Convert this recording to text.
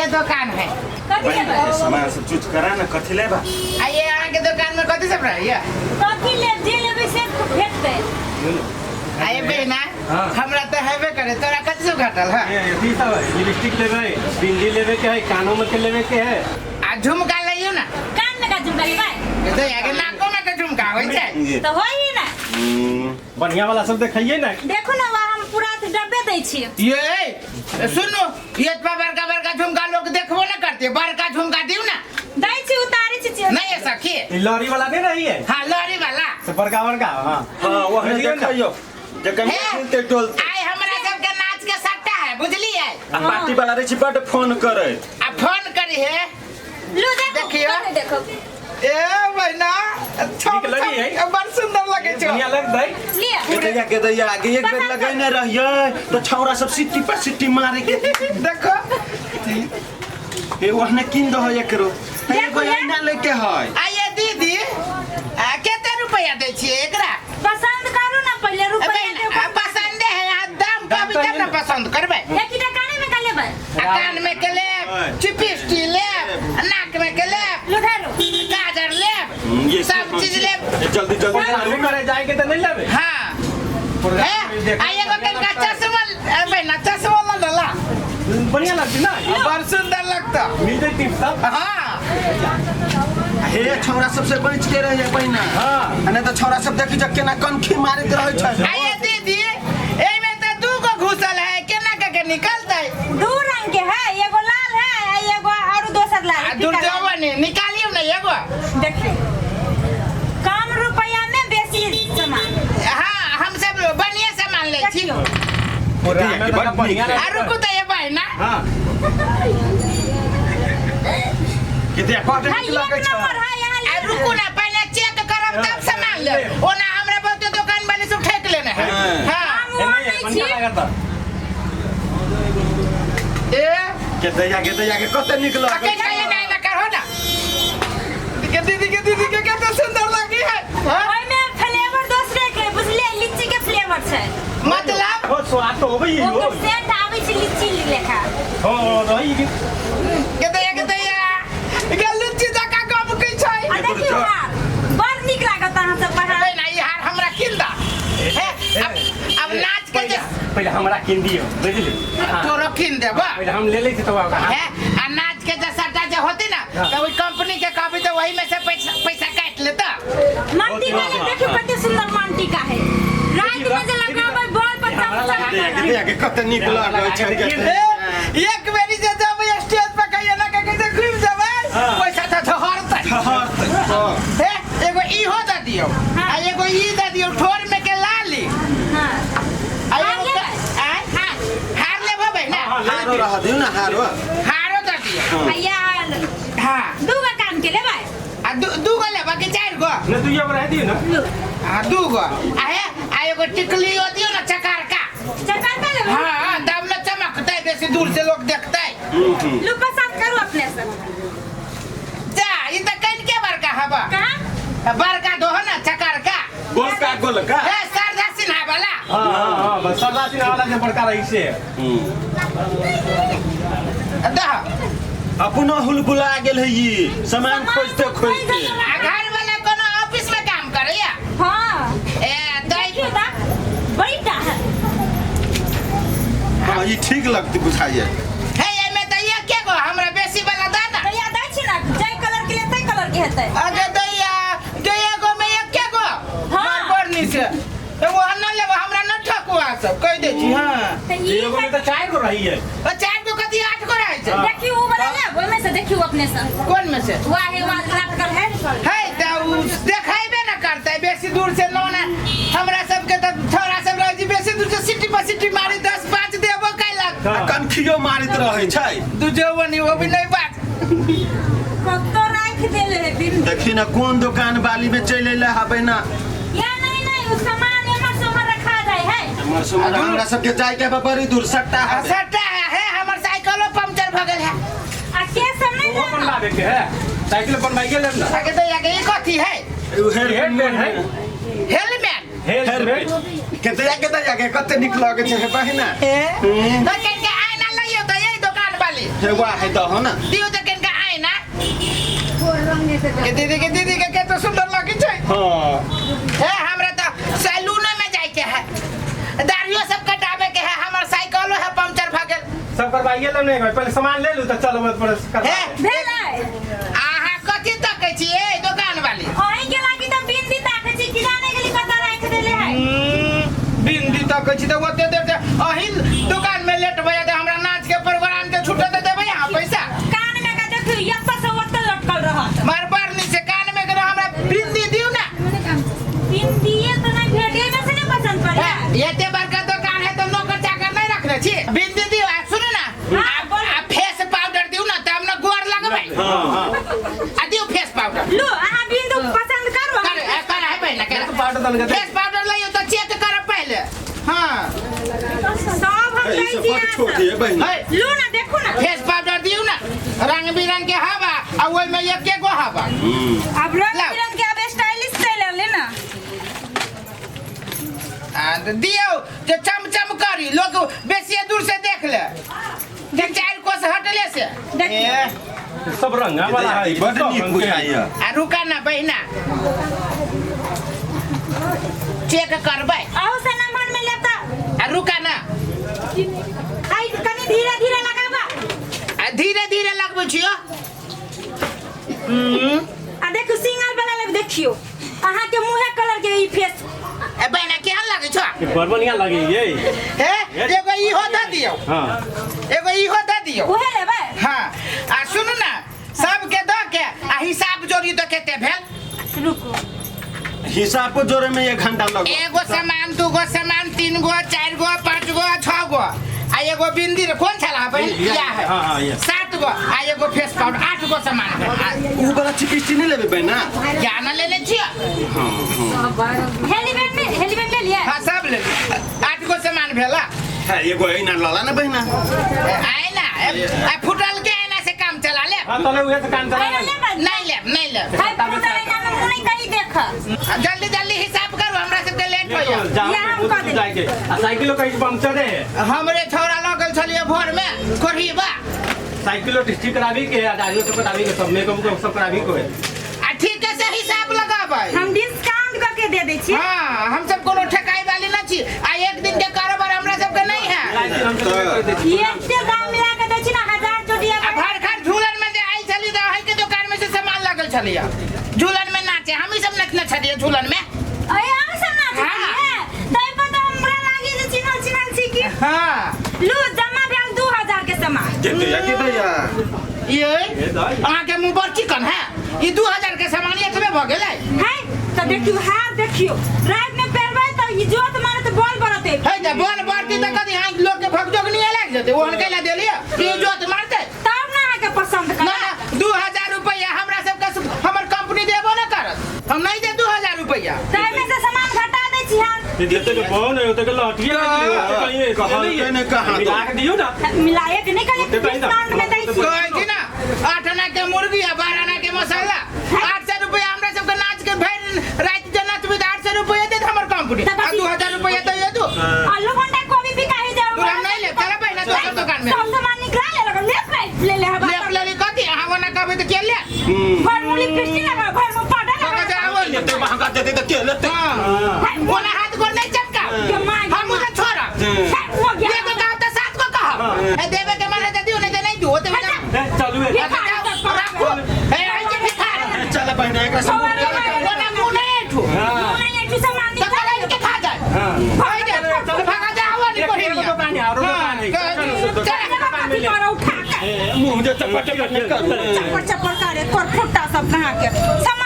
ये दुकान है। कथी लेबै? सामान सब चूज करा ना, कथी लेबा? आ ये अहाँ के दुकान में कथी सब रहैया? कथी लेब, जे लेबै से भेटतै। आ ये बहिना, हाँ। हमरा तऽ हेबे करे, तोरा कथी सब घटल है? ये अथी सब है, लिपस्टिक लेबै, बिंदी लेबै के है, कानो में के लेबै के है। आ झुमका लइयो ना। कान में का झुमका लेबै? तो आगे नाको में के झुमका होइ छै। तऽ होई ना। बढ़िया वाला सब देखिए ना। देखू ना, वहाँ हम पूरा डब्बे दै छी। ये सुनू, ये इतना बड़का बड़का झुमका लोग देखबो ना करते, बड़का झुमका दियो ना। दै छी, उतारै छी। नहीं है सखी। ई लॉरी वाला नहीं रही है? हाँ, लॉरी वाला। से बड़का बड़का, हाँ। हाँ, वो देखियौ ना। देखियो जखन हे। हिलते डोलते। आइ हमरा सबके नाच के सट्टा है, बुझलिए? आ पार्टी वाला रहे छी बड फोन करे। आ फोन करी है। लू देखो। देखियौ। कथी देखो? ए बहिना, नीक लगी है? बड़ सुंदर लगे छौ। बढ़िया लगतै। लिअ। गेदैया गेदैया आगे एक बेर लगैने रहियै तऽ छौड़ा सब सिट्टी पर सिट्टी मारे के। देखो। ए ओहने कीन दहो एकरो। हे, एगो ऐना लेके है। आ ये दीदी, आ कते रुपया दै छियै एकरा? पसंद करू ना पहिले, रुपया बहिन, देब। आ पसंदे है, आ दाम कहबै तब ने पसंद करबै। एकटा काने में का लेबै? आ कान में के लेब, चिपिस्टी लेब, नाक में के लेब, लुधारू गाजर लेब, ये सब चीज लेब। ये जल्दी जल्दी प्रोग्राम करे जाए के तऽ नहीं लेबै। हाँ। प्रोग्राम हे, देखे आ एगो कनिका चश्मा, ए, बहिना, चश्मा लऽ लेला। बढ़िया लगतै ना। बड़ सुंदर लगता। मिल जैती सब। हाँ। हे, छौड़ा सबसे बच के रहिए बहिना। हाँ। आ नहीं तऽ छौड़ा सब देखी जब केना कनखी मारैत रहै छै। आ ये दीदी, एहिमे तऽ दू गो घुसल है, केना कऽ के निकलतै? दू रंग के है, एगो लाल है आ एगो और दोसर लाल। आ फीका लाल। दुर्जोबा ने निकालियौ ने एगो। देखियौ, कम रुपया में बेसी सामान। हाँ, हम सब बढ़िया सामान लै छी। देखियौ। प्रोग्राम में तऽ बढ़िया आ लगतै। रुकू तऽ ये बहिना। हाँ। के देख बड है, नीक लगै एक छै। नंबर है यहाँ। आ ले। रुकू ना, पहले चेक करब तब सामान लेब। ओना हमरा बहुते दुकान वाले सब ठेक लेने है। हाँ। हाँ। हम ए, वो नहीं, नहीं बढ़िया छी। लागत। ए के दैया के दैया के कते नीक लगै अके छै। कहिए ना, एना करहो ना। के दीदी के दीदी के कते सुंदर लगी है। हाँ? ओहिमे फ्लेवर दोसरे के, बुझलियै? लीची के फ्लेवर छै। मतलब ओ स्वाद तो होबै ही हो। ओकर सेंट आबै छै लीची लेखा। हो रही कि के दैया के दैया के लुच्ची जकाँ गमकै छै। आ देखियौ, हार बड़ नीक लागत अहाँ सब पर हार। बहिना, ई हार हमरा किन दा। हे, अब नाच के जे पहिले हमरा किन दियौ, बुझली? हाँ, तोरो किन देब। पहिले हम ले लै छी तऽ ओकरा। हे, आ नाच के जे सट्टा जे होती ना, हाँ। तो वही कंपनी के कहबी तो वही में से पैसा पैसा काट लेता। मांगटीका ले, देखियौ कते सुंदर मांगटीका है। रात में जे लगाबै बॉल पर हमरा लगा चमचम के करत। दैया के कते नीक लगै छै। के ए, एक बेरी जे जब स्टेज पर कहिए ना कहिए जे घुमि जेबै, हाँ। पैसा तो ठहरतै। ठहरतै। हाँ। हे, एगो इहो दे दियौ हाँ। आ एगो ई दे दियौ ठोर में के लाली। हाँ। आ हार एगो लेबै? आँय? हार। हार लेबो बहिना? हाँ, ले हारो रह दियौ ना, हारो। हारो दे दियौ। आ यार हाँ। दू गो कान के लेबै? आ दू गो लेबो कि चारि गो? नहि, दुइयो रह दियौ ना। लू। आ दू गो। आ हे, आ एगो टिकली दियौ ना चकारका। चकारका लेबै? हाँ हाँ, तब न चमकतै, बेसी दूर से लोग देखतै। लू, पसंद करू अपने से। जा, ई तऽ कनिके बड़का हबा। कहाँ? बड़का दोहो ना चकारका। गोलका गोलका। हे, शारदा सिन्हा वाला। हाँ हाँ हाँ, बस सरदार सिन्हा वाला जे बड़का रही से। दह। अपनो हुलबुला गेल है ई सामान खोजते खोजते। आ घर वाला कोनो ऑफिस में काम करैया? हाँ। ए दही। देखियौ तऽ बड़ी टा है। हाँ, ई ठीक लगती बुझाइए। हे, एमे तऽ एके गो हमरा बेसी वाला दा ना। दैया दै छी ना, जाहि कलर के लेतै कलर के हेतै। अगे दैया के एगो में एके गो। हाँ। बड़ बड़ से एगो हम न लेबो, हमरा न ठकुआ सब कहि दै छी। हाँ। तऽ ई एगो में तऽ चारि गो रही है। ओ चारि गो कथी, आठ गो रहै छै। देखियौ, उ वाला लेब, ओहिमे से देखियौ अपने से। कोन में से? वाहे वाह लटकल है। है तऽ उ देखेबे न करतै बेसी दूर से। न ना, हमरा सबके तऽ छोरा सब रहै छै, बेसी दूर से सिटी पर सिटी मारी 10 5 देबो कैलक। आ कनखियो मारैत रहै छै। दू जौवनी वो भी नहीं बात। कत्तो राखि देले है बिन। देखी ना कोन दुकान वाली में चलि अयलै हबै ना। या नहीं नहीं, उ सामान एमहर से उमहर रखा जाय है। हमर सब हमरा सबके जाय के बा बड़ी दूर सट्टा आ हबै। सट्टा है, हे हमर साइकिलो पंक्चर भ गेल है। आ के सब नहीं ओहो लेना? बनवाबे के है, साइकिल बनवाइए लेब ना। आगे तो आगे ई कथी है? उ हेयर हेलमेट है। हेलमेट। हेलमेट। के दैया के कते नीक लगै छै हे बहिना। तो के आईना लइयो तो यही दुकान वाली। वाली हे वाह है दहो ना दियो त कनका आए ना के दीदी के दीदी के केते सुंदर लगी छै। हां ए हमरा त सैलून में जाय के है, दाढ़ियो सब कटावे के है, हमर साइकिलो है पंक्चर भ गेल। सब करवाइए लो नहीं पहले सामान ले लू तो चलो मत पर कर हे भेलै अहाँ कथी तकै छी ए दुकान वाली? अहीं के लागी त बिंदी ताकै छी कि जाने गेली कतऽ राखि देले है। बिंदी तकै छी त ओते देर से अहीं दुकान में लेट भऽ जाते, हमरा नाच के प्रोग्राम के छूटे त देबै अहाँ पैसा। कान में का देखियो एतऽ से ओतऽ लटकल रहत। मार बार नीचे कान में के हमरा बिंदी दियौ ना। बिंदीए त नहीं भेटे में से नहीं पसंद पड़े। एते बड़का दुकान है तो नौकर चाकर नहीं रखने छी। बिंदी दियौ आ सुनू ना हाँ, बोलू। आ फेस पाउडर दियौ ना तब ना गोर लगबै। हां हां आ दियौ फेस पाउडर। लो अहाँ बिंदु पसंद करू। कर कर है बहिना कर पाउडर दल के फेस पाउडर लइयो तो चेक करब पहले। हां सब हम ई दै सब छी बड़ अहाँ छोट सब। है बहिना। है लू ना देखू ना फेस पाउडर दियौ ना रंग बिरंग के हवा आ ओइ में एके गो हवा। अब रंग लाओ। बिरंग के अब स्टाइलिश चलि रहलै ना। आ दियौ जे चमचम करी लोग बेसी दूर से देख ले, तीन चार कोस हटले से। देखियौ। ए, सब रंगा वाला है बड नीक बुझाइया। आ रुका ना बहिना चेक करबै। अहू से नंबर में लेब त आ रुका ना आई कनी धीरे धीरे लगाबा। आ धीरे धीरे लगबै छियो। आ देखियो सिंगल वाला लेब देखियो अहाँ के मुँहे कलर के ई फेस। ए बहिना केहन लगै छौ? बड़ बढ़िया लगे ये। हे एगो इहो दऽ दियौ। हां एगो इहो दऽ दियौ। उहे लेबै? हां आ सुनू ना सबके दऽ के आ हिसाब जोड़ी तऽ कते भेल? रुको हिसाब को जोड़े में एक घंटा लगो। एगो सामान दू गो सामान तीन गो चार गो पाँच गो छह गो आ एगो बिंदी रे कोन छला बहिन? या, या है। हाँ, हाँ, या। सात गो आ एगो फेस पाउडर आठ गो सामान भेल। आ ऊ वाला चिकित्सी नहीं लेबे बहिना? क्या ना लेने छियो? हेलीबैंड में हेलीबैंड ले लिया? हाँ सब ले लिया। आठ गो सामान भेला। है एगो ऐना लला ना बहिना। आए ना आ फुटल के ऐना से काम चला ले। हां तले उहे से काम चला ऐना ले। लेबै? नहीं लेब नहीं लेब। हाय फुटल ऐना में मुँह नहीं कहीं देख। जल्दी जल्दी हिसाब करू हमरा सबके लेट हो जाए। या हम कऽ देब। जाके आ साइकिलो कहीं पंक्चर है। हमरे छौड़ा लगल छलिए भोर में कोढ़ीबा। साइकिलो ठीक कराबी के आ दाढ़ियो सब कटाबी के सब मेकअप सब कराबी को है। आ ठीक से हिसाब लगाबै। हम डिस्काउंट करके दे दै छी। हाँ हम सब कोनो ठेकाई वाली न छी आ एक दिन के कारोबार हमरा सबके नहीं है। एते दाम मिला के दै छी ना 1000 चोटिया। आ भर घर झूलन में जे आइल छली त अहीं के दुकान में से सामान लागल छलिए। झूलन में नाचे हम ही सब नचने छलिए झूलन में। अरे अहाँ सब नाचै छियै? तै पर त हमरा लागी जे चिन्हल चिन्हल छी की। हां लू जमा भेल 2000 के सामान। केते या केते या ये अहाँ के मुंह पर चिकन है ई 2000 के सामान एतबे भ गेलै। है त देखियो हाथ देखियो रात में पेरबै त ई जोत मारत बॉल बरते। है त बॉल बरती त कदी हां लोग के भगजोग नहीं लाग जते ओहन कैला देलिए ई जोत मारते तब ना अहाँ के पसंद कर। ना 2000 रुपया हमरा सब के हमर कंपनी देबो न करत, हम नहीं दे 2000 रुपया। तै में से सामान घटा दै छी हम। जते के फोन है ओते के लहटिए के कहलकै ने कहाँ मिला के दियो ना। मिलाए के नहीं कहलिए डिस्काउंट में दै छी। कहै छी ना 8 आना के मुर्गी आ 12 आना के मसाला 800 रुपया हमरा सब के नाच के भरि राति जे नचबी त 800 रुपया देत हमर कंपनी आ 2000 रुपया दैये दू। आलू भंडा कोबी बिकाही जाओ। तू हम नहीं लेब चल बहिना दोसर दुकान में। सब सामान निकला ले लगल ले ले हवा। लेप लेली कथी अहाँ ओना कहबै त के ले? भर मुली पिस्टी लगा भर मुँह पाउडर लगा। जाओ एते महंगा देते त के लेते? हां ओना हाथ गोर नहीं चमका हम उसे छोड़ा। वो एगो कहब त 7 गो कहब। ए देबे के मन है त दियौ नहीं त नहीं दियौ ओते चलू राखू। ए आई के भिखार चल बहिना एकरा सब ओना मुँह नहीं ऐठू नहीं ऐठू सामान त निकला कल के खा जाए। हां चल भागा जा आवा नहीं कोई दुकान है आरो दुकान है। चल करो उठा के मुंह जे चपट चपट करू चप्पड़ चप्पड़ करे कोर फुट्टा सब कहाँ के सामान